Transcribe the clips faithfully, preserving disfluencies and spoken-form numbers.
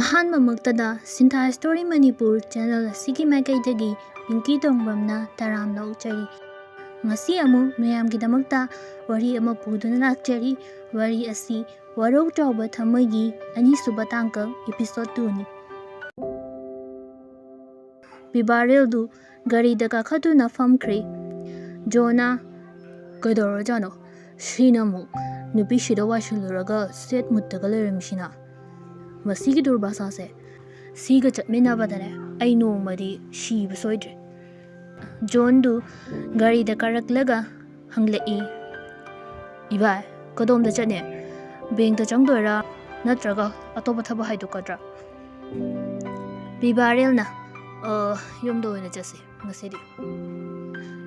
ꯑꯍꯥꯟꯕꯃꯛꯇꯗ ꯁꯤꯟꯊꯥ story Manipur channel ꯑꯁꯤꯒꯤ ꯃꯥꯏꯀꯩꯗꯒꯤ ꯄꯤꯡꯀꯤ ꯇꯣꯡꯕ꯭ꯔꯝꯅ ꯇꯔꯥꯝꯅ ꯑꯣꯛꯆꯔꯤ꯫ ꯉꯁꯤ ꯑꯃꯨꯛ ꯃꯌꯥꯝꯒꯤꯗꯃꯛꯇ ꯋꯥꯔꯤ ꯑꯃ ꯄꯨꯗꯨꯅ ꯂꯥꯛꯆꯔꯤ꯫ ꯋꯥꯔꯤ ꯑꯁꯤ ꯋꯥꯔꯧ ꯆꯥꯎꯕ ꯊꯃꯣꯏꯒꯤ ꯑꯅꯤꯁꯨꯕ ꯇꯥꯡꯀꯛ, episode two ꯅꯤ꯫ ꯕꯤꯕꯥꯔꯦꯜꯗꯨ ꯒꯥꯔꯤꯗ ꯀꯥꯈꯠꯇꯨꯅ ꯐꯝꯈ꯭ꯔꯦ꯫ ꯖꯣꯅ, "ꯀꯩꯗꯧꯔꯖꯥꯠꯅꯣ? ꯁꯤꯅ ꯑꯃꯨꯛ ꯅꯨꯄꯤꯁꯤꯗ ꯋꯥꯏꯁꯤꯜꯂꯨꯔꯒ ꯁꯦꯠ ꯃꯨꯠꯇꯒ ꯂꯩꯔꯝꯃꯤꯁꯤꯅ? ꯃꯁꯤꯒꯤ ꯗꯨꯔꯕꯥꯁꯥꯁꯦ ꯁꯤꯒ ꯆꯠꯃꯤꯟꯅꯕꯗꯅꯦ ꯑꯩ ꯅꯣꯡꯃꯗꯤ ꯁꯤꯕ ꯁꯣꯏꯗ꯭ꯔꯦ꯫" ꯖꯣꯟꯗꯨ ꯒꯥꯔꯤꯗ ꯀꯥꯔꯛꯂꯒ ꯍꯪꯂꯛꯏ, "ꯏꯕꯥꯏ, ꯀꯗꯣꯝꯗ ꯆꯠꯅꯤ? ꯕꯦꯡꯇ ꯆꯪꯗꯣꯏꯔꯥ, ꯅꯠꯇ꯭ꯔꯒ ꯑꯇꯣꯞꯄ ꯊꯕꯛ ꯍꯥꯏꯗꯣꯛꯀꯗ꯭ꯔꯥ?" ꯕꯤꯕꯥꯔꯦꯜꯅ, "ꯑ, ꯌꯨꯝꯗ ꯑꯣꯏꯅ ꯆꯠꯁꯤ ꯉꯁꯤꯗꯤ꯫"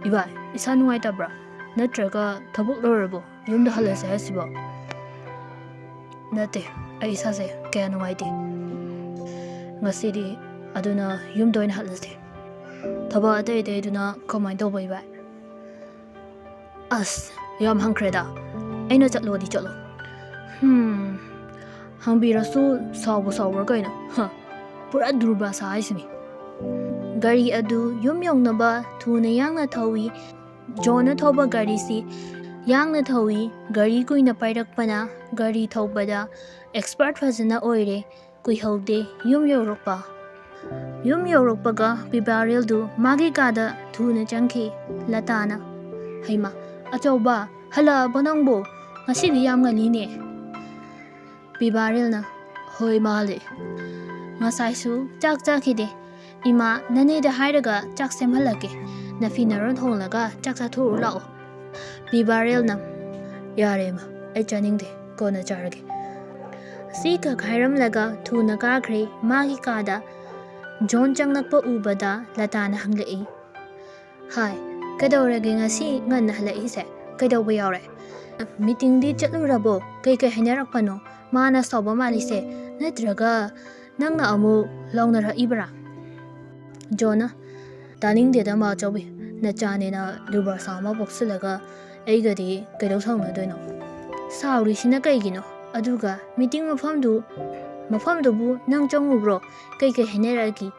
"ꯏꯕꯥꯏ, ꯏꯁꯥ ꯅꯨꯡꯉꯥꯏꯇꯕ꯭ꯔꯥ? ꯅꯠꯇ꯭ꯔꯒ ꯊꯕꯛ ꯂꯣꯏꯔꯕꯣ? ꯌꯨꯝꯗ ꯍꯜꯂꯁꯦ ꯍꯥꯏꯁꯤꯕꯣ?" "ꯅꯠꯇꯦ, ꯑꯩ ꯏꯁꯥꯁꯦ ꯀꯌꯥ ꯅꯨꯡꯉꯥꯏꯇꯦ꯫ ꯉꯁꯤꯗꯤ ꯑꯗꯨꯅ ꯌꯨꯝꯗ ꯑꯣꯏꯅ ꯍꯜꯂꯁꯦ꯫ ꯊꯕꯛ ꯑꯇꯩ ꯑꯇꯩꯗꯨꯅ ꯀꯃꯥꯏꯅ ꯇꯧꯕ, ꯏꯕꯥꯏ?" "ꯑꯁ, ꯌꯥꯝ ꯍꯪꯈ꯭ꯔꯦꯗ꯫ ꯑꯩꯅ ꯆꯠꯂꯣꯗꯤ ꯆꯠꯂꯣ꯫" "ꯍꯝ, ꯍꯪꯕꯤꯔꯁꯨ ꯁꯥꯎꯕ ꯁꯥꯎꯕ꯭ꯔꯥ ꯀꯩꯅꯣ? ꯍ, ꯄꯨꯔꯥ ꯗꯨꯔꯕꯥꯁꯥ ꯍꯥꯏꯁꯤꯅꯤ꯫" ꯒꯥꯔꯤ ꯑꯗꯨ ꯌꯨꯝ ꯌꯧꯅꯕ ꯊꯨꯅ ꯌꯥꯡꯅ ꯊꯧꯏ꯫ ꯖꯣꯟꯅ ꯊꯧꯕ ꯒꯥꯔꯤꯁꯤ ꯌꯥꯡꯅ ꯊꯧꯏ꯫ ꯒꯥꯔꯤ ꯀꯨꯏꯅ ꯄꯥꯏꯔꯛꯄꯅ ꯒꯥꯔꯤ ꯊꯧꯕꯗ expert ꯐꯖꯅ ꯑꯣꯏꯔꯦ꯫ ꯀꯨꯏꯍꯧꯗꯦ ꯌꯨꯝ ꯌꯧꯔꯛꯄ꯫ ꯌꯨꯝ ꯌꯧꯔꯛꯄꯒ ꯕꯤꯕꯥꯔꯦꯜꯗꯨ ꯃꯥꯒꯤ ꯀꯥꯗ ꯊꯨꯅ ꯆꯪꯈꯤ꯫ ꯂꯇꯥꯅ, "ꯍꯩꯃꯥ, ꯑꯆꯧꯕ, ꯍꯜꯂꯛꯑꯕꯣ ꯅꯪꯕꯨ? ꯉꯁꯤꯗꯤ ꯌꯥꯝ ꯉꯜꯂꯤꯅꯦ꯫" ꯕꯤꯕꯥꯔꯦꯜꯅ, "ꯍꯣꯏ ꯃꯥꯜꯂꯦ꯫ ꯉꯁꯥꯏꯁꯨ ꯆꯥꯛ ꯆꯥꯈꯤꯗꯦ꯫ ꯏꯃꯥ, ꯅꯅꯦꯗ ꯍꯥꯏꯔꯒ ꯆꯥꯛ ꯁꯦꯝꯍꯜꯂꯛꯀꯦ꯫ ꯅꯐꯤ ꯅꯔꯣꯟ ꯍꯣꯡꯂꯒ ꯆꯥꯛ ꯆꯥꯊꯣꯛꯎꯔꯨ ꯂꯥꯛꯑꯣ꯫" ꯕꯤꯕꯥꯔꯦꯜꯅ, "ꯌꯥꯔꯦ ꯏꯃꯥ, ꯑꯩ ꯆꯥꯅꯤꯡꯗꯦ, ꯀꯣꯟꯅ ꯆꯥꯔꯒꯦ꯫" ꯁꯤ ꯈꯛ ꯍꯥꯏꯔꯝꯂꯒ ꯊꯨꯅ ꯀꯥꯈ꯭ꯔꯦ ꯃꯥꯒꯤ ꯀꯥꯗ꯫ ꯖꯣꯟ ꯆꯪꯂꯛꯄ ꯎꯕꯗ ꯂꯇꯥꯅ ꯍꯪꯂꯛꯏ, "ꯍꯥꯏ, ꯀꯩꯗꯧꯔꯒꯦ ꯉꯁꯤ ꯉꯟꯅ ꯍꯜꯂꯛꯏꯁꯦ? ꯀꯩꯗꯧꯕ ꯌꯥꯎꯔꯦ? ꯃꯤꯇꯤꯡꯗꯤ ꯆꯠꯂꯨꯔꯕꯣ? ꯀꯩꯀꯩ ꯍꯥꯏꯅꯔꯛꯄꯅꯣ? ꯃꯥꯅ ꯁꯥꯎꯕ ꯃꯥꯜꯂꯤꯁꯦ? ꯅꯠꯇ꯭ꯔꯒ ꯅꯪꯅ ꯑꯃꯨꯛ ꯂꯥꯎꯅꯔꯛꯏꯕ꯭ꯔꯥ?" ꯖꯣꯟꯅ, "ꯇꯥꯅꯤꯡꯗꯦꯗ ꯃꯥꯆꯧꯕꯤ, ꯅꯆꯥꯅꯦꯅ ꯗꯨꯔꯕꯥꯁꯥ ꯑꯃ ꯄꯣꯛꯁꯤꯜꯂꯒ ꯑꯩꯒꯗꯤ ꯀꯩꯗꯧ ꯁꯥꯎꯅꯗꯣꯏꯅꯣ? ꯁꯥꯎꯔꯤꯁꯤꯅ ꯀꯩꯒꯤꯅꯣ? ꯑꯗꯨꯒ ꯃꯤꯇꯤꯡ ꯃꯐꯝꯗꯨ "ꯃꯐꯝꯗꯨꯕꯨ ꯅꯪ ꯆꯪꯉꯨꯕ꯭ꯔꯣ? ꯀꯩꯀꯩ ꯍꯥꯏꯅꯔꯛꯑꯒꯦ?"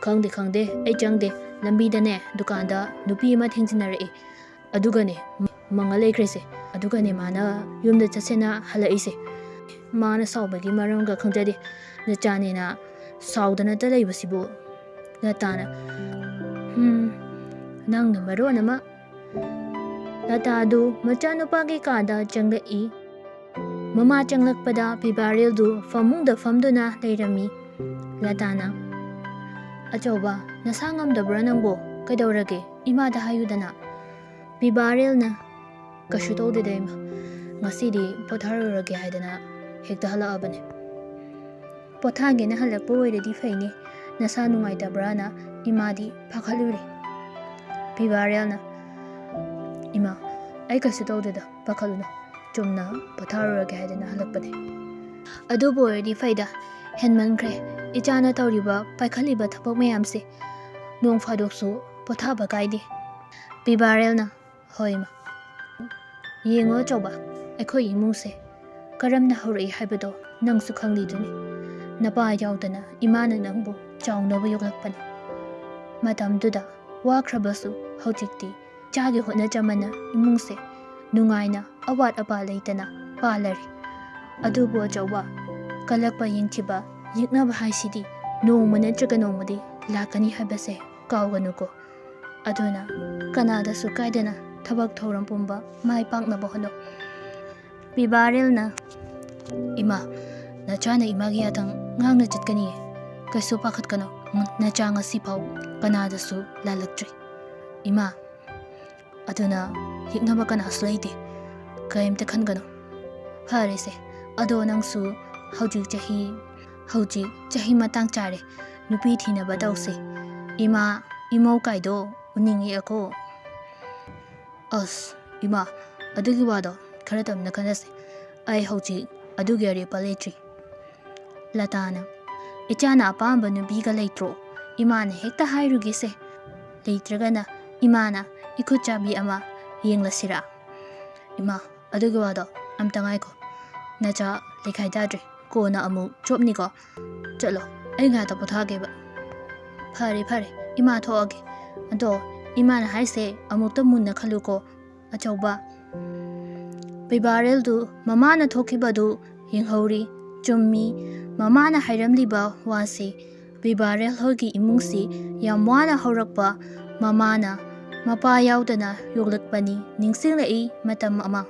"ꯈꯪꯗꯦ, ꯈꯪꯗꯦ, ꯑꯩ ꯆꯪꯗꯦ꯫ ꯂꯝꯕꯤꯗꯅꯦ, ꯗꯨꯀꯥꯟꯗ ꯅꯨꯄꯤ ꯑꯃ ꯊꯦꯡꯖꯤꯟꯅꯔꯛꯑꯦ꯫ ꯑꯗꯨꯒꯅꯦ, ꯃꯪꯉ ꯂꯩꯈ꯭ꯔꯦꯁꯦ꯫ ꯑꯗꯨꯒꯅꯦ, ꯃꯥꯅ ꯌꯨꯝꯗ ꯆꯠꯁꯦꯅ ꯍꯜꯂꯛꯏꯁꯦ꯫ ꯃꯥꯅ ꯁꯥꯎꯕꯒꯤ ꯃꯔꯝꯒ ꯈꯪꯖꯗꯦ꯫ ꯅꯆꯥꯅꯦꯅ ꯁꯥꯎꯗꯅꯇ ꯂꯩꯕꯁꯤꯕꯨ꯫" ꯂꯇꯥꯅ, "ꯍꯝ, ꯅꯪꯅ ꯃꯔꯣꯟ ꯑꯃ꯫" ꯂꯇꯥꯗꯨ ꯃꯆꯥꯅꯨꯄꯥꯒꯤ ꯀꯥꯗ ꯆꯪꯂꯛꯏ꯫ ꯃꯃꯥ ꯆꯪꯂꯛꯄꯗ ꯄꯤꯕꯥꯔꯦꯜꯗꯨ ꯐꯃꯨꯡꯗ ꯐꯝꯗꯨꯅ ꯂꯩꯔꯝꯃꯤ꯫ ꯂꯇꯥꯅ, "ꯑꯆꯧꯕ, ꯅꯁꯥ ꯉꯝꯗꯕ꯭ꯔꯥ ꯅꯪꯕꯣ? ꯀꯩꯗꯧꯔꯒꯦ? ꯏꯃꯥꯗ ꯍꯥꯏꯌꯨꯗꯅ꯫" ꯄꯤꯕꯥꯔꯦꯜꯅ, "ꯀꯩꯁꯨ ꯇꯧꯗꯦꯗ ꯏꯃꯥ, ꯉꯁꯤꯗꯤ ꯄꯣꯊꯥꯔꯨꯔꯒꯦ ꯍꯥꯏꯗꯅ ꯍꯦꯛꯇ ꯍꯜꯂꯛꯑꯕꯅꯦ꯫" "ꯄꯣꯊꯥꯒꯦꯅ ꯍꯜꯂꯛꯄ ꯑꯣꯏꯔꯗꯤ ꯐꯩꯅꯦ, ꯅꯁꯥ ꯅꯨꯡꯉꯥꯏꯇꯕ꯭ꯔꯥꯅ ꯏꯃꯥꯗꯤ ꯄꯥꯈꯠꯂꯨꯔꯦ꯫" ꯄꯤꯕꯥꯔꯦꯜꯅ, "ꯏꯃꯥ, ꯑꯩ ꯀꯩꯁꯨ ꯇꯧꯗꯦꯗ, ꯄꯥꯈꯠꯂꯨꯅꯨ, ꯆꯨꯝꯅ ꯄꯣꯊꯥꯔꯨꯔꯒꯦ ꯍꯥꯏꯗꯅ ꯍꯜꯂꯛꯄꯅꯦ꯫" "ꯑꯗꯨꯕꯨ ꯑꯣꯏꯔꯗꯤ ꯐꯩꯗ, ꯍꯦꯟꯃꯟꯈ꯭ꯔꯦ ꯏꯆꯥꯅ ꯇꯧꯔꯤꯕ ꯄꯥꯏꯈꯠꯂꯤꯕ ꯊꯕꯛ ꯃꯌꯥꯝꯁꯦ, ꯅꯣꯡ ꯐꯥꯗꯣꯛꯁꯨ ꯄꯣꯊꯥꯕ ꯀꯥꯏꯗꯦ꯫" ꯄꯤꯕꯥꯔꯦꯜꯅ, "ꯍꯣꯏ ꯏꯃꯥ, ꯌꯦꯡꯉꯣ ꯑꯆꯧꯕ, ꯑꯩꯈꯣꯏ ꯏꯃꯨꯡꯁꯦ ꯀꯔꯝꯅ ꯍꯧꯔꯛꯏ ꯍꯥꯏꯕꯗꯣ ꯅꯪꯁꯨ ꯈꯪꯂꯤꯗꯨꯅꯤ꯫ ꯅꯄꯥ ꯌꯥꯎꯗꯅ ꯏꯃꯥꯅ ꯅꯪꯕꯨ ꯆꯥꯎꯅꯕ ꯌꯣꯛꯂꯛꯄꯅꯤ꯫ ꯃꯇꯝꯗꯨꯗ ꯋꯥꯈ꯭ꯔꯕꯁꯨ ꯍꯧꯖꯤꯛꯇꯤ ꯆꯥꯒꯤ ꯍꯣꯠꯅꯖꯃꯟꯅ ꯏꯃꯨꯡꯁꯦ ꯅꯨꯡꯉꯥꯏꯅ ꯑꯋꯥꯠ ꯑꯄꯥ ꯂꯩꯇꯅ ꯄꯥꯜꯂꯔꯤ꯫ ꯑꯗꯨꯕꯨ ꯑꯆꯧꯕ, ꯀꯜꯂꯛꯄ, ꯌꯦꯡꯊꯤꯕ, ꯌꯦꯛꯅꯕ ꯍꯥꯏꯁꯤꯗꯤ ꯅꯣꯡꯃ ꯅꯠꯇ꯭ꯔꯒ ꯅꯣꯡꯃꯗꯤ ꯂꯥꯛꯀꯅꯤ ꯍꯥꯏꯕꯁꯦ ꯀꯥꯎꯒꯅꯨꯀꯣ꯫ ꯑꯗꯨꯅ ꯀꯅꯥꯗꯁꯨ ꯀꯥꯏꯗꯅ ꯊꯕꯛ ꯊꯧꯔꯝ ꯄꯨꯝꯕ ꯃꯥꯏ ꯄꯥꯛꯅꯕ ꯍꯣꯠꯅꯧ꯫" ꯄꯤꯕꯥꯔꯦꯜꯅ, "ꯏꯃꯥ, ꯅꯆꯥꯅ ꯏꯃꯥꯒꯤ ꯌꯥꯊꯪ ꯉꯥꯛꯅ ꯆꯠꯀꯅꯤꯌꯦ꯫ ꯀꯩꯁꯨ ꯄꯥꯈꯠꯀꯅꯨ, ꯅꯆꯥ ꯉꯁꯤꯐꯥꯎ ꯀꯅꯥꯗꯁꯨ ꯂꯥꯜꯂꯛꯇ꯭ꯔꯤ꯫ ꯏꯃꯥ, ꯑꯗꯨꯅ ꯌꯦꯛꯅꯕ ꯀꯅꯥꯁꯨ ꯂꯩꯇꯦ꯫ ꯀꯔꯤꯝꯇ ꯈꯟꯒꯅꯨ꯫ ꯐꯔꯦꯁꯦ, ꯑꯗꯣ ꯅꯪꯁꯨ ꯍꯧꯖꯤꯛ ꯆꯍꯤ, ꯍꯧꯖꯤꯛ ꯆꯍꯤ ꯃꯇꯥꯡ ꯆꯥꯔꯦ꯫ ꯅꯨꯄꯤ ꯊꯤꯅꯕ ꯇꯧꯁꯦ꯫ ꯏꯃꯥ, ꯏꯃꯧ ꯀꯥꯏꯗꯣ ꯎꯅꯤꯡꯉꯛꯑꯦꯀꯣ꯫" "ꯑꯁ, ꯏꯃꯥ, ꯑꯗꯨꯒꯤ ꯋꯥꯗꯣ ꯈꯔ ꯇꯞꯅ ꯈꯟꯅꯁꯦ꯫ ꯑꯩ ꯍꯧꯖꯤꯛ ꯑꯗꯨꯒꯤ ꯑꯔꯦꯞꯄ ꯂꯩꯇ꯭ꯔꯤ꯫" ꯂꯇꯥꯅ, "ꯏꯆꯥꯅ ꯑꯄꯥꯝꯕ ꯅꯨꯄꯤꯒ ꯂꯩꯇ꯭ꯔꯣ? ꯏꯃꯥꯅ ꯍꯦꯛꯇ ꯍꯥꯏꯔꯨꯒꯦꯁꯦ꯫ ꯂꯩꯇ꯭ꯔꯒꯅ ꯏꯃꯥꯅ ꯏꯈꯨꯠ ꯆꯥꯕꯤ ꯑꯃ ꯌꯦꯡꯂꯁꯤꯔꯥ?" "ꯏꯃꯥ, ꯑꯗꯨꯒꯤ ꯋꯥꯗꯣ ꯑꯝꯇ ꯉꯥꯏꯈꯣ꯫ ꯅꯆꯥ ꯂꯩꯈꯥꯏ ꯇꯥꯗ꯭ꯔꯤ꯫ ꯀꯣꯟꯅ ꯑꯃꯨꯛ ꯆꯣꯞꯅꯤꯀꯣ꯫ ꯆꯠꯂꯣ, ꯑꯩ ꯉꯥꯏꯍꯥꯛꯇ ꯄꯣꯊꯥꯒꯦꯕ꯫ ꯐꯔꯦ ꯐꯔꯦ, ꯏꯃꯥ ꯊꯣꯛꯑꯒꯦ꯫ ꯑꯗꯣ ꯏꯃꯥꯅ ꯍꯥꯏꯁꯦ ꯑꯃꯨꯛꯇ ꯃꯨꯟꯅ ꯈꯜꯂꯨꯀꯣ ꯑꯆꯧꯕ꯫ ꯄꯤꯕꯥꯔꯦꯜꯗꯨ ꯃꯃꯥꯅ ꯊꯣꯛꯈꯤꯕꯗꯨ ꯌꯦꯡꯍꯧꯔꯤ꯫ ꯆꯨꯝꯃꯤ, ꯃꯃꯥꯅ ꯍꯥꯏꯔꯝꯂꯤꯕ ꯋꯥꯁꯤ꯫ ꯄꯤꯕꯥꯔꯦꯜ ꯍꯣꯏꯒꯤ ꯏꯃꯨꯡꯁꯤ ꯌꯥꯝ ꯋꯥꯅ ꯍꯧꯔꯛꯄ, ꯃꯃꯥꯅ ꯃꯄꯥ ꯌꯥꯎꯗꯅ ꯌꯣꯛꯂꯛꯄꯅꯤ꯫ ꯅꯤꯡꯁꯤꯡꯂꯛꯏ ꯃꯇꯝ ꯑꯃ꯫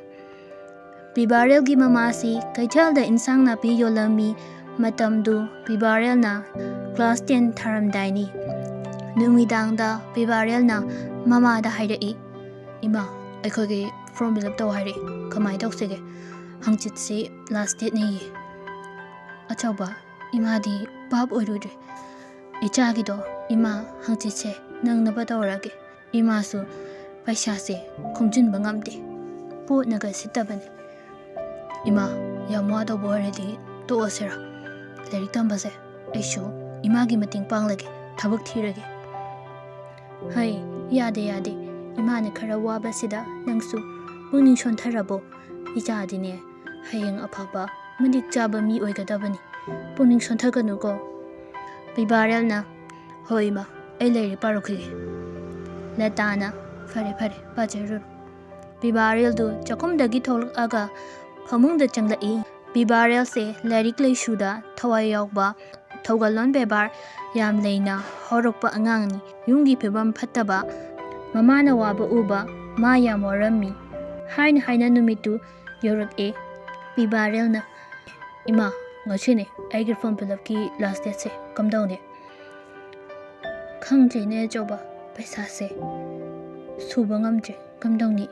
ꯄꯤꯕꯥꯔꯦꯜꯒꯤ ꯃꯃꯥꯁꯤ ꯀꯩꯊꯦꯜꯗ ꯏꯟꯁꯥꯡ ꯅꯥꯄꯤ ꯌꯣꯜꯂꯝꯃꯤ꯫ ꯃꯇꯝꯗꯨ ꯄꯤꯕꯥꯔꯦꯜꯅ class ten ꯊꯥꯔꯝꯗꯥꯏꯅꯤ꯫ ꯅꯨꯃꯤꯗꯥꯡꯗ ꯄꯤꯕꯥꯔꯦꯜꯅ ꯃꯃꯥꯗ ꯍꯥꯏꯔꯛꯏ, "ꯏꯃꯥ, ꯑꯩꯈꯣꯏꯒꯤ form fill up ꯇꯧ ꯍꯥꯏꯔꯛꯏ꯫ ꯀꯃꯥꯏꯅ ꯇꯧꯁꯤꯒꯦ? ꯍꯪꯆꯤꯠꯁꯤ last dateꯅꯦꯌꯦ꯫" ꯑꯆꯧꯕ, ꯏꯃꯥꯗꯤ ꯚꯥꯞ ꯑꯣꯏꯔꯨꯗ꯭ꯔꯦ꯫ "ꯏꯆꯥꯒꯤꯗꯣ, ꯏꯃꯥ, ꯍꯪꯆꯤꯠꯁꯦ ꯅꯪꯅꯕ ꯇꯧꯔꯒꯦ꯫ ꯏꯃꯥꯁꯨ ꯄꯩꯁꯥꯁꯦ ꯈꯣꯝꯖꯤꯟꯕ ꯉꯝꯗꯦ꯫ ꯄꯣꯠꯅꯒ ꯁꯤꯠꯇꯕꯅꯤ꯫ ꯏꯃꯥ, ꯌꯥꯝ ꯋꯥꯗꯧꯕ ꯑꯣꯏꯔꯗꯤ ꯇꯣꯛꯑꯁꯤꯔꯥ? ꯂꯥꯏꯔꯤꯛ ꯇꯝꯕꯁꯦ ꯑꯩꯁꯨ ꯏꯃꯥꯒꯤ ꯃꯇꯦꯡ ꯄꯥꯡꯂꯒꯦ, ꯊꯕꯛ ꯊꯤꯔꯒꯦ꯫" "ꯍꯩ, ꯌꯥꯗꯦ, ꯌꯥꯗꯦ꯫ ꯏꯃꯥꯅ ꯈꯔ ꯋꯥꯕꯁꯤꯗ ꯅꯪꯁꯨ ꯄꯨꯛꯅꯤꯡ ꯁꯣꯟꯊꯔꯕꯣ? ꯏꯆꯥꯗꯤꯅꯦ, ꯍꯌꯦꯡ ꯑꯐꯕ ꯃꯇꯤꯛ ꯆꯥꯕ ꯃꯤ ꯑꯣꯏꯒꯗꯕꯅꯤ꯫ ꯄꯨꯛꯅꯤꯡ ꯁꯣꯟꯊꯒꯅꯨꯀꯣ꯫" ꯄꯤꯕꯥꯔꯦꯜꯅ, "ꯍꯣꯏ ꯏꯃꯥ, ꯑꯩ ꯂꯥꯏꯔꯤꯛ ꯄꯥꯔꯨꯈꯤꯒꯦ꯫" ꯂꯇꯥꯅ, "ꯐꯔꯦ ꯐꯔꯦ, ꯄꯥꯖꯔꯨꯔꯣ꯫" ꯄꯤꯕꯥꯔꯦꯜꯗꯨ ꯆꯥꯛꯈꯨꯝꯗꯒꯤ ꯊꯣꯛꯂꯛꯑꯒ ꯐꯃꯨꯡꯗ ꯆꯪꯂꯛꯏ꯫ ꯄꯤꯕꯥꯔꯦꯜꯁꯦ ꯂꯥꯏꯔꯤꯛ ꯂꯥꯏꯁꯨꯗ ꯊꯋꯥꯏ ꯌꯥꯎꯕ, ꯊꯧꯒꯜꯂꯣꯟ ꯕꯦꯕꯥꯔ ꯌꯥꯝ ꯂꯩꯅ ꯍꯧꯔꯛꯄ ꯑꯉꯥꯡꯅꯤ꯫ ꯌꯨꯝꯒꯤ ꯐꯤꯕꯝ ꯐꯠꯇꯕ, ꯃꯃꯥꯅ ꯋꯥꯕ ꯎꯕ, ꯃꯥ ꯌꯥꯝ ꯋꯥꯔꯝꯃꯤ꯫ ꯍꯥꯏꯅ ꯍꯥꯏꯅ ꯅꯨꯃꯤꯠꯇꯨ ꯌꯧꯔꯛꯑꯦ꯫ ꯄꯤꯕꯥꯔꯦꯜꯅ, "ꯏꯃꯥ, ꯉꯁꯤꯅꯦ ꯑꯩꯒꯤ form fill upꯀꯤ last dateꯁꯦ, ꯀꯝꯗꯧꯅꯤ?" "ꯈꯪꯗ꯭ꯔꯦꯅꯦ ꯑꯆꯧꯕ, ꯄꯩꯁꯥꯁꯦ ꯁꯨꯕ ꯉꯝꯗ꯭ꯔꯦ, ꯀꯝꯗꯧꯅꯤ?"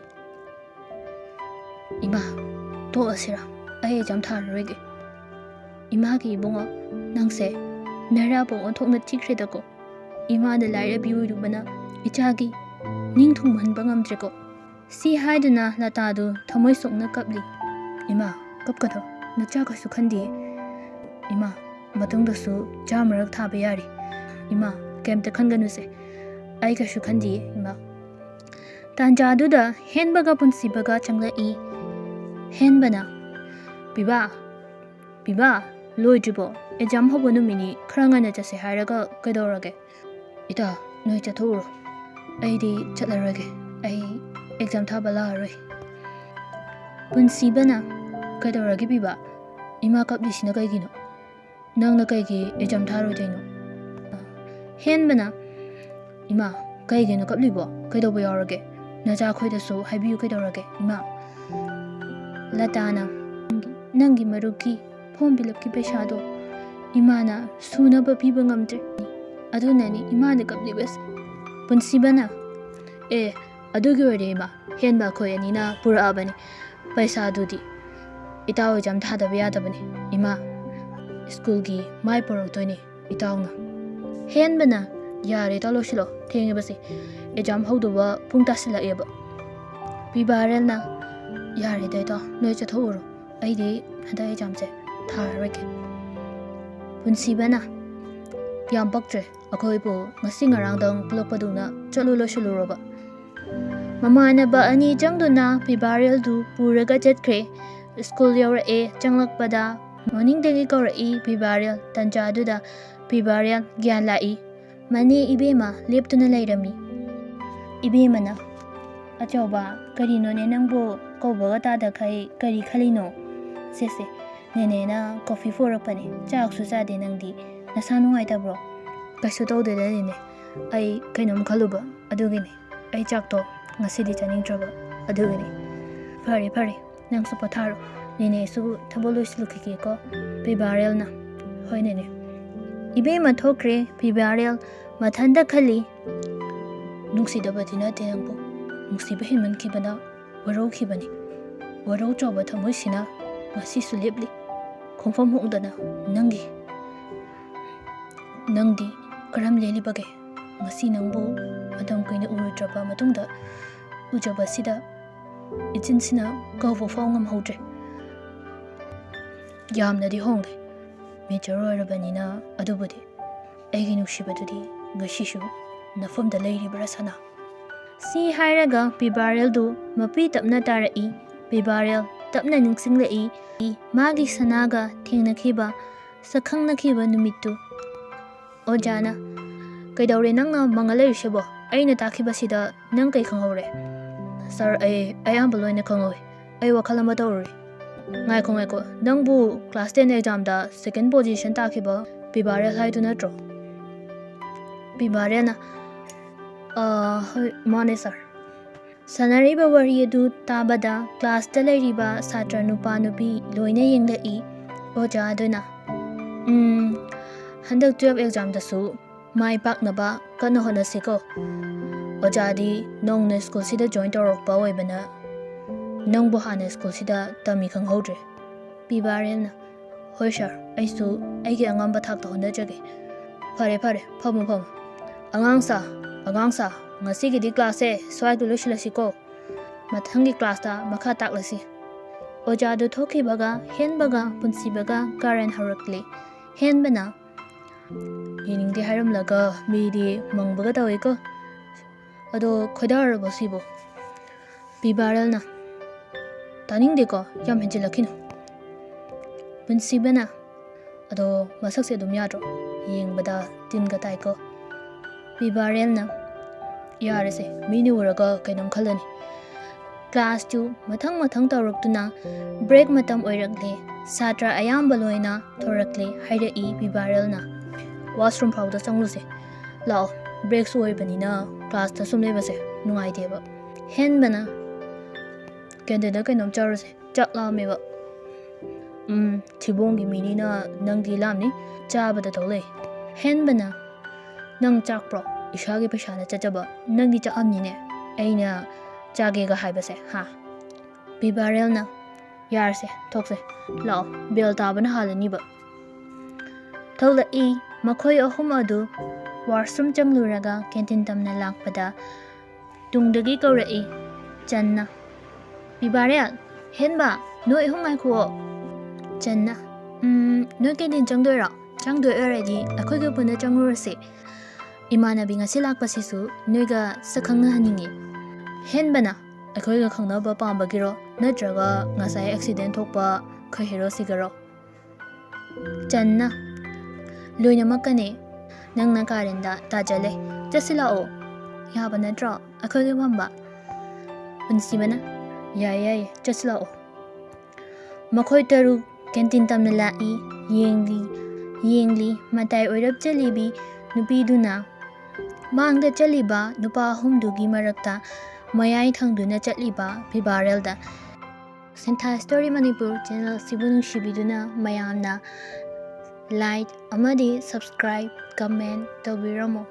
"ꯏꯃꯥ, ꯇꯣꯛꯑꯁꯤꯔꯥ? ꯑꯩ exam ꯊꯥꯔꯔꯣꯏꯒꯦ꯫" "ꯏꯃꯥꯒꯤ ꯏꯕꯨꯡꯉꯣ, ꯅꯪꯁꯦ ꯅꯔꯥꯕꯣꯛ ꯑꯣꯟꯊꯣꯛꯅ ꯊꯤꯈ꯭ꯔꯦꯗꯀꯣ꯫ ꯏꯃꯥꯅ ꯂꯥꯏꯔꯕꯤ ꯑꯣꯏꯔꯨꯕꯅ ꯏꯆꯥꯒꯤ ꯅꯤꯡ ꯊꯨꯡꯍꯟꯕ ꯉꯝꯗ꯭ꯔꯦꯀꯣ꯫" ꯁꯤ ꯍꯥꯏꯗꯨꯅ ꯂꯇꯥꯗꯨ ꯊꯃꯣꯏ ꯁꯣꯛꯅ ꯀꯞꯂꯤ꯫ "ꯏꯃꯥ, ꯀꯞꯀꯅꯨ, ꯅꯆꯥ ꯀꯩꯁꯨ ꯈꯟꯗꯤꯌꯦ꯫ ꯏꯃꯥ, ꯃꯇꯨꯡꯗꯁꯨ ꯆꯥꯝꯃꯔꯛ ꯊꯥꯕ ꯌꯥꯔꯤ꯫ ꯏꯃꯥ, ꯀꯩꯝꯇ ꯈꯟꯒꯅꯨꯁꯦ꯫ ꯑꯩ ꯀꯩꯁꯨ ꯈꯟꯗꯤꯌꯦ, ꯏꯃꯥ꯫" ꯇꯥꯟꯖꯥꯗꯨꯗ ꯍꯦꯟꯕꯒ ꯄꯨꯟꯁꯤꯕꯒ ꯆꯪꯂꯛꯏ꯫ ꯍꯦꯟꯕꯅ, "ꯄꯤꯕꯥ, "ꯄꯤꯕꯥ, ꯂꯣꯏꯗ꯭ꯔꯤꯕꯣ? ꯑꯦꯛꯖꯥꯝ ꯍꯧꯕ ꯅꯨꯃꯤꯠꯅꯤ, ꯈꯔ ꯉꯟꯅ ꯆꯠꯁꯦ ꯍꯥꯏꯔꯒ ꯀꯩꯗꯧꯔꯒꯦ?" "ꯏꯇꯥ, ꯅꯣꯏ ꯆꯠꯊꯣꯛꯎꯔꯣ, ꯑꯩꯗꯤ ꯆꯠꯂꯔꯣꯏꯒꯦ꯫ ꯑꯩ ꯑꯦꯛꯖꯥꯝ ꯊꯥꯕ ꯂꯥꯛꯑꯔꯣꯏ꯫" ꯄꯨꯟꯁꯤꯕꯅ, "ꯀꯩꯗꯧꯔꯒꯦ ꯄꯤꯕꯥ? ꯏꯃꯥ ꯀꯞꯂꯤꯁꯤꯅ ꯀꯩꯒꯤꯅꯣ? ꯅꯪꯅ ꯀꯩꯒꯤ ꯑꯦꯛꯖꯥꯝ ꯊꯥꯔꯣꯏꯗꯣꯏꯅꯣ?" ꯍꯦꯟꯕꯅ, "ꯏꯃꯥ, ꯀꯩꯒꯤꯅꯣ ꯀꯞꯂꯤꯕꯣ? ꯀꯩꯗꯧꯕ ꯌꯥꯎꯔꯒꯦ? ꯅꯆꯥꯈꯣꯏꯗꯁꯨ ꯍꯥꯏꯕꯤꯌꯨ ꯀꯩꯗꯧꯔꯒꯦ, ꯏꯃꯥ꯫" ꯂꯇꯥꯅ, "ꯅꯪꯒꯤ, ꯅꯪꯒꯤ ꯃꯔꯨꯞꯀꯤ ꯐꯣꯔꯝ ꯐꯤꯜ ꯑꯞꯀꯤ ꯄꯩꯁꯥꯗꯣ ꯏꯃꯥꯅ ꯁꯨꯅꯕ ꯄꯤꯕ ꯉꯝꯗ꯭ꯔꯦ꯫ ꯑꯗꯨꯅꯅꯤ ꯏꯃꯥꯅ ꯀꯞꯂꯤꯕꯁꯦ꯫" ꯄꯨꯟꯁꯤꯕꯅ, "ꯑꯦ, ꯑꯗꯨꯒꯤ ꯑꯣꯏꯔꯦ ꯏꯃꯥ, ꯍꯦꯟꯕ ꯑꯩꯈꯣꯏ ꯑꯅꯤꯅ ꯄꯨꯔꯛꯑꯕꯅꯤ꯫ ꯄꯩꯁꯥꯗꯨꯗꯤ ꯏꯇꯥꯎ ꯑꯦꯛꯖꯥꯝ ꯊꯥꯗꯕ ꯌꯥꯗꯕꯅꯤ ꯏꯃꯥ꯫ ꯁ꯭ꯀꯨꯜꯒꯤ ꯃꯥꯏ ꯄꯨꯔꯛꯇꯣꯏꯅꯤ ꯏꯇꯥꯎꯅ꯫" ꯍꯦꯟꯕꯅ, "ꯌꯥꯔꯦ ꯏꯇꯥꯎ, ꯂꯣꯏꯁꯤꯜꯂꯣ, ꯊꯦꯡꯉꯦꯕꯁꯦ꯫ ꯑꯦꯛꯖꯥꯝ ꯍꯧꯗꯧꯕ ꯄꯨꯡ ꯇꯥꯁꯤꯜꯂꯛꯑꯦꯕ꯫" ꯄꯤꯕꯥꯔꯦꯜꯅ, "ꯌꯥꯔꯦꯗ ꯏꯇꯥꯎ, ꯅꯣꯏ ꯆꯠꯊꯣꯛꯎꯔꯣ꯫ ꯑꯩꯗꯤ ꯍꯟꯗꯛ ꯑꯦꯛꯖꯥꯝꯁꯦ ꯊꯥꯔꯔꯣꯏꯒꯦ꯫" ꯄꯨꯟꯁꯤꯕꯅ, "ꯌꯥꯝ ꯄꯛꯇ꯭ꯔꯦ꯫ ꯑꯩꯈꯣꯏꯕꯨ ꯉꯁꯤ ꯉꯔꯥꯡꯗꯪ ꯄꯨꯜꯂꯛꯄꯗꯧꯅ ꯆꯠꯂꯨ ꯂꯣꯏꯁꯤꯜꯂꯨꯔꯣꯕ꯫" ꯃꯃꯥꯟꯅꯕ ꯑꯅꯤ ꯆꯪꯗꯨꯅ ꯄꯤꯕꯥꯔꯦꯜꯗꯨ ꯄꯨꯔꯒ ꯆꯠꯈ꯭ꯔꯦ꯫ ꯁ꯭ꯀꯨꯜ ꯌꯧꯔꯛꯑꯦ꯫ ꯆꯪꯂꯛꯄꯗ ꯃꯅꯤꯡꯗꯒꯤ ꯀꯧꯔꯛꯏ ꯄꯤꯕꯥꯔꯦꯜ꯫ ꯇꯟꯖꯥꯗꯨꯗ ꯄꯤꯕꯥꯔꯦꯜ ꯒ꯭ꯌꯥꯟ ꯂꯥꯛꯏ꯫ ꯃꯅꯦ ꯏꯕꯦꯝꯃ ꯂꯦꯞꯇꯨꯅ ꯂꯩꯔꯝꯃꯤ꯫ ꯏꯕꯦꯝꯃꯅ, "ꯑꯆꯧꯕ, ꯀꯔꯤꯅꯣꯅꯦ ꯅꯪꯕꯨ ꯀꯧꯕꯒ ꯇꯥꯗꯈꯩ ꯀꯔꯤ ꯈꯜꯂꯤꯅꯣ? ꯁꯦꯁꯦ, ꯅꯦꯅꯦꯅ ꯀꯣꯐꯤ ꯄꯨꯔꯛꯄꯅꯦ꯫ ꯆꯥꯛꯁꯨ ꯆꯥꯗꯦ ꯅꯪꯗꯤ꯫ ꯅꯁꯥ ꯅꯨꯡꯉꯥꯏꯇꯕ꯭ꯔꯣ?" "ꯀꯩꯁꯨ ꯇꯧꯗꯦꯗ ꯅꯦꯅꯦ꯫ ꯑꯩ ꯀꯩꯅꯣꯝ ꯈꯜꯂꯨꯕ ꯑꯗꯨꯒꯤꯅꯦ꯫ ꯑꯩ ꯆꯥꯛꯇꯣ ꯉꯁꯤꯗꯤ ꯆꯥꯅꯤꯡꯗ꯭ꯔꯕ ꯑꯗꯨꯒꯤꯅꯦ꯫" "ꯐꯔꯦ ꯐꯔꯦ, ꯅꯪꯁꯨ ꯄꯣꯊꯥꯔꯣ꯫ ꯅꯦꯅꯦꯁꯨ ꯊꯕꯛ ꯂꯣꯏꯁꯤꯜꯂꯨꯈꯤꯒꯦꯀꯣ꯫" ꯄꯤꯕꯥꯔꯦꯜꯅ, "ꯍꯣꯏ ꯅꯦꯅꯦ꯫" ꯏꯕꯦꯝꯃ ꯊꯣꯛꯈ꯭ꯔꯦ꯫ ꯄꯤꯕꯥꯔꯦꯜ ꯃꯊꯟꯇ ꯈꯜꯂꯤ, "ꯅꯨꯡꯁꯤꯗꯕꯗꯤ ꯅꯠꯇꯦ ꯅꯪꯕꯨ, ꯅꯨꯡꯁꯤꯕ ꯍꯦꯟꯃꯟꯈꯤꯕꯅ ꯋꯥꯔꯧꯈꯤꯕꯅꯤ꯫ ꯋꯥꯔꯧ ꯆꯥꯎꯕ ꯊꯃꯣꯏꯁꯤꯅ ꯉꯁꯤꯁꯨ ꯂꯦꯞꯂꯤ ꯈꯣꯡꯐꯝ ꯍꯣꯡꯗꯅ ꯅꯪꯒꯤ꯫ ꯅꯪꯗꯤ ꯀꯔꯝ ꯂꯦꯜꯂꯤꯕꯒꯦ? ꯉꯁꯤ ꯅꯪꯕꯨ ꯃꯇꯝ ꯀꯨꯏꯅ ꯎꯔꯨꯗ꯭ꯔꯕ ꯃꯇꯨꯡꯗ ꯎꯖꯕꯁꯤꯗ ꯏꯆꯤꯟꯁꯤꯅ ꯀꯧꯕ ꯐꯥꯎ ꯉꯝꯍꯧꯗ꯭ꯔꯦ꯫ ꯌꯥꯝꯅꯗꯤ ꯍꯣꯡꯂꯦ, ꯃꯦꯆꯔ ꯑꯣꯏꯔꯕꯅꯤꯅ꯫ ꯑꯗꯨꯕꯨꯗꯤ ꯑꯩꯒꯤ ꯅꯨꯡꯁꯤꯕꯗꯨꯗꯤ ꯉꯁꯤꯁꯨ ꯅꯐꯝꯗ ꯂꯩꯔꯤꯕ꯭ꯔꯥ ꯁꯅꯥ?" ꯁꯤ ꯍꯥꯏꯔꯒ ꯄꯤꯕꯥꯔꯦꯜꯗꯨ ꯃꯄꯤ ꯇꯞꯅ ꯇꯥꯔꯛꯏ꯫ ꯄꯤꯕꯥꯔꯦꯜ ꯇꯞꯅ ꯅꯤꯡꯁꯤꯡꯂꯛꯏ꯫ ꯃꯥꯒꯤ ꯁꯅꯥꯒ ꯊꯦꯡꯅꯈꯤꯕ, ꯁꯛꯈꯪꯅꯈꯤꯕ ꯅꯨꯃꯤꯠꯇꯨ꯫ ꯑꯣꯖꯥꯅ, "ꯀꯩꯗꯧꯔꯦ ꯅꯪꯅ ꯃꯪꯉ ꯂꯩꯔꯤꯁꯤꯕꯣ? ꯑꯩꯅ ꯇꯥꯛꯈꯤꯕꯁꯤꯗ ꯅꯪ ꯀꯩ ꯈꯪꯍꯧꯔꯦ?" "ꯁꯥꯔ, ꯑꯩ ꯑꯌꯥꯝꯕ ꯂꯣꯏꯅ ꯈꯪꯍꯧꯏ꯫ ꯑꯩ ꯋꯥꯈꯜ ꯑꯃ ꯇꯧꯔꯨꯔꯦ꯫" "ꯉꯥꯏꯈꯣ, ꯉꯥꯏꯈꯣ, ꯅꯪꯕꯨ class ten examꯗ second position ꯇꯥꯈꯤꯕ ꯄꯤꯕꯥꯔꯦꯜ ꯍꯥꯏꯗꯨ ꯅꯠꯇ꯭ꯔꯣ?" ꯄꯤꯕꯥꯔꯦꯜꯅ, "ꯑ, ꯍꯣꯏ, ꯃꯥꯅꯦ ꯁꯥꯔ꯫" ꯁꯥꯟꯅꯔꯤꯕ ꯋꯥꯔꯤ ꯑꯗꯨ ꯇꯥꯕꯗ classꯇ ꯂꯩꯔꯤꯕ ꯁꯥꯇ꯭ꯔ ꯅꯨꯄꯥ ꯅꯨꯄꯤ ꯂꯣꯏꯅ ꯌꯦꯡꯂꯛꯏ꯫ ꯑꯣꯖꯥ ꯑꯗꯨꯅ, "ꯎꯝ, ꯍꯟꯗꯛ twelve examꯗꯁꯨ ꯃꯥꯏ ꯄꯥꯛꯅꯕ ꯀꯟꯅ ꯍꯣꯠꯅꯁꯤꯀꯣ꯫ ꯑꯣꯖꯥꯗꯤ ꯅꯧꯅ ꯁ꯭ꯀꯨꯜꯁꯤꯗ join ꯇꯧꯔꯛꯄ ꯑꯣꯏꯕꯅ ꯅꯪꯕꯨ ꯍꯥꯟꯅ ꯁ꯭ꯀꯨꯜꯁꯤꯗ ꯇꯝꯃꯤ ꯈꯪꯍꯧꯗ꯭ꯔꯦ꯫" ꯄꯤꯕꯥꯔꯦꯜꯅ, "ꯍꯣꯏ ꯁꯥꯔ, ꯑꯩꯁꯨ ꯑꯩꯒꯤ ꯑꯉꯝꯕ ꯊꯥꯛꯇ ꯍꯣꯠꯅꯖꯒꯦ꯫" "ꯐꯔꯦ, ꯐꯔꯦ, ꯐꯝꯃꯨ, ꯐꯝꯃꯨ꯫ ꯑꯉꯥꯡꯁꯥ, ꯑꯉꯥꯡꯁꯥ, ꯉꯁꯤꯒꯤꯗꯤ classꯁꯦ ꯁ꯭ꯋꯥꯏꯗ ꯂꯣꯏꯁꯤꯜꯂꯁꯤꯀꯣ꯫ ꯃꯊꯪꯒꯤ classꯇ ꯃꯈꯥ ꯇꯥꯛꯂꯁꯤ꯫" ꯑꯣꯖꯥꯗꯨ ꯊꯣꯛꯈꯤꯕꯒ ꯍꯦꯟꯕꯒ ꯄꯨꯟꯁꯤꯕꯒ ꯀꯥꯔꯟ ꯍꯧꯔꯛꯂꯤ꯫ ꯍꯦꯟꯕꯅ, "ꯌꯦꯡꯅꯤꯡꯗꯦ ꯍꯥꯏꯔꯝꯂꯒ ꯃꯤꯗꯤ ꯃꯪꯕꯒ ꯇꯧꯏꯀꯣ꯫ ꯑꯗꯣ ꯈꯣꯏꯗꯥꯔꯕꯣ ꯁꯤꯕꯣ?" ꯄꯤꯕꯥꯔꯦꯜꯅ, "ꯇꯥꯅꯤꯡꯗꯦꯀꯣ, ꯌꯥꯝ ꯍꯦꯟꯖꯤꯜꯂꯛꯈꯤꯅꯨ꯫" ꯄꯨꯟꯁꯤꯕꯅ, "ꯑꯗꯣ ꯃꯁꯛꯁꯦ ꯑꯗꯨꯝ ꯌꯥꯗ꯭ꯔꯣ? ꯌꯦꯡꯕꯗ ꯇꯤꯟꯒ ꯇꯥꯏꯀꯣ꯫" ꯄꯤꯕꯥꯔꯦꯜꯅ, "ꯌꯥꯔꯦꯁꯦ, ꯃꯤꯅ ꯎꯔꯒ ꯀꯩꯅꯣꯝ ꯈꯜꯂꯅꯤ꯫" Classꯇꯨ ꯃꯊꯪ ꯃꯊꯪ ꯇꯧꯔꯛꯇꯨꯅ break ꯃꯇꯝ ꯑꯣꯏꯔꯛꯂꯦ꯫ ꯁꯥꯇ꯭ꯔ ꯑꯌꯥꯝꯕ ꯂꯣꯏꯅ ꯊꯣꯔꯛꯂꯦ ꯍꯥꯏꯔꯛꯏ ꯄꯤꯕꯥꯔꯦꯜꯅ꯫ "Washroom ꯐꯥꯎꯗ ꯆꯪꯂꯨꯁꯦ꯫ ꯂꯥꯛꯑꯣ, breakꯁꯨ ꯑꯣꯏꯕꯅꯤꯅ classꯇ ꯁꯨꯝ ꯂꯩꯕꯁꯦ ꯅꯨꯡꯉꯥꯏꯇꯦꯕ꯫" ꯍꯦꯟꯕꯅ, "Canteenꯗ ꯀꯩꯅꯣꯝ ꯆꯥꯔꯨꯁꯦ, ꯆꯥꯛ ꯂꯥꯝꯃꯦꯕ꯫" "ꯎꯝ, ꯊꯤꯕꯣꯡꯒꯤ ꯃꯤꯅꯤꯅ ꯅꯪꯗꯤ ꯂꯥꯝꯅꯤ, ꯆꯥꯕꯗ ꯇꯧ ꯂꯩ꯫" ꯍꯦꯟꯕꯅ, "ꯅꯪ ꯆꯥꯛꯄ꯭ꯔꯣ? ꯏꯁꯥꯒꯤ ꯄꯩꯁꯥꯅ ꯆꯠꯆꯕ ꯅꯪꯗꯤ ꯆꯥꯛꯑꯝꯅꯤꯅꯦ, ꯑꯩꯅ ꯆꯥꯒꯦꯒ ꯍꯥꯏꯕꯁꯦ, ꯍꯥ?" ꯄꯤꯕꯥꯔꯦꯜꯅ, "ꯌꯥꯔꯁꯦ, ꯊꯣꯛꯁꯦ, ꯂꯥꯛꯑꯣ, bell ꯇꯥꯕꯅ ꯍꯥꯜꯂꯅꯤꯕ꯫" ꯊꯣꯛꯂꯛꯏ꯫ ꯃꯈꯣꯏ ꯑꯍꯨꯝ ꯑꯗꯨ washroom ꯆꯪꯂꯨꯔꯒ canteen ꯇꯝꯅ ꯂꯥꯛꯄꯗ ꯇꯨꯡꯗꯒꯤ ꯀꯧꯔꯛꯏ ꯆꯟꯅ꯫ "ꯄꯤꯕꯥꯔꯦꯜ, ꯍꯦꯟꯕ, ꯅꯣꯏ ꯑꯍꯨꯝ ꯉꯥꯏꯈꯨꯑꯣ꯫" ꯆꯟꯅ, "ꯎꯝ, ꯅꯣꯏ canteen ꯆꯪꯗꯣꯏꯔꯣ? ꯆꯪꯗꯣꯏ ꯑꯣꯏꯔꯗꯤ ꯑꯩꯈꯣꯏꯒ ꯄꯨꯟꯅ ꯆꯪꯉꯨꯔꯁꯦ꯫ ꯏꯃꯥꯟꯅꯕꯤ ꯉꯁꯤ ꯂꯥꯛꯄꯁꯤꯁꯨ ꯅꯣꯏꯒ ꯁꯛ ꯈꯪꯅꯍꯟꯅꯤꯡꯉꯤ꯫" ꯍꯦꯟꯕꯅ, ꯑꯩꯈꯣꯏꯒ ꯈꯪꯅꯕ ꯄꯥꯝꯕꯒꯤꯔꯣ? ꯅꯠꯇ꯭ꯔꯒ ꯉꯁꯥꯏ ꯑꯦꯛꯁꯤꯗꯦꯟ ꯊꯣꯛꯄ ꯑꯩꯈꯣꯏ ꯍꯦꯔꯣꯁꯤꯒꯔꯣ? ꯆꯟꯅ, ꯂꯣꯏꯅꯃꯛꯀꯅꯦ꯫ ꯅꯪꯅ ꯀꯥꯔꯦꯟꯗ ꯇꯥꯖꯜꯂꯦ꯫ ꯆꯠꯁꯤ ꯂꯥꯛꯑꯣ꯫ ꯌꯥꯕ ꯅꯠꯇ꯭ꯔꯣ ꯑꯩꯈꯣꯏꯒ ꯐꯝꯕ? ꯄꯨꯟꯁꯤꯕꯅ, ꯌꯥꯏ ꯌꯥꯏ, ꯆꯠꯁꯤ ꯂꯥꯛꯑꯣ꯫ ꯃꯈꯣꯏ ꯇꯔꯨꯛ ꯀꯦꯟꯇꯤꯟ ꯇꯝꯅ ꯂꯥꯛꯏ꯫ ꯌꯦꯡꯂꯤ ꯌꯦꯡꯂꯤ꯫ ꯃꯇꯥꯏ ꯑꯣꯏꯔꯞ ꯆꯠꯂꯤꯕꯤ ꯅꯨꯄꯤꯗꯨꯅ ꯃꯥꯡꯗ ꯆꯠꯂꯤꯕ ꯅꯨꯄꯥ ꯑꯍꯨꯝꯗꯨꯒꯤ ꯃꯔꯛꯇ ꯃꯌꯥꯏ ꯊꯪꯗꯨꯅ ꯆꯠꯂꯤꯕ ꯐꯤꯕꯥꯔꯦꯜꯗ꯫ ꯁꯦꯟꯊꯥ ꯁ꯭ꯇꯣꯔꯤ ꯃꯅꯤꯄꯨꯔ ꯆꯦꯅꯦꯜꯁꯤꯕꯨ ꯅꯨꯡꯁꯤꯕꯤꯗꯨꯅ ꯃꯌꯥꯝꯅ ꯂꯥꯏꯛ ꯑꯃꯗꯤ ꯁꯕꯁꯀ꯭ꯔꯥꯏꯕ, ꯀꯃꯦꯟ ꯇꯧꯕꯤꯔꯝꯃꯨ꯫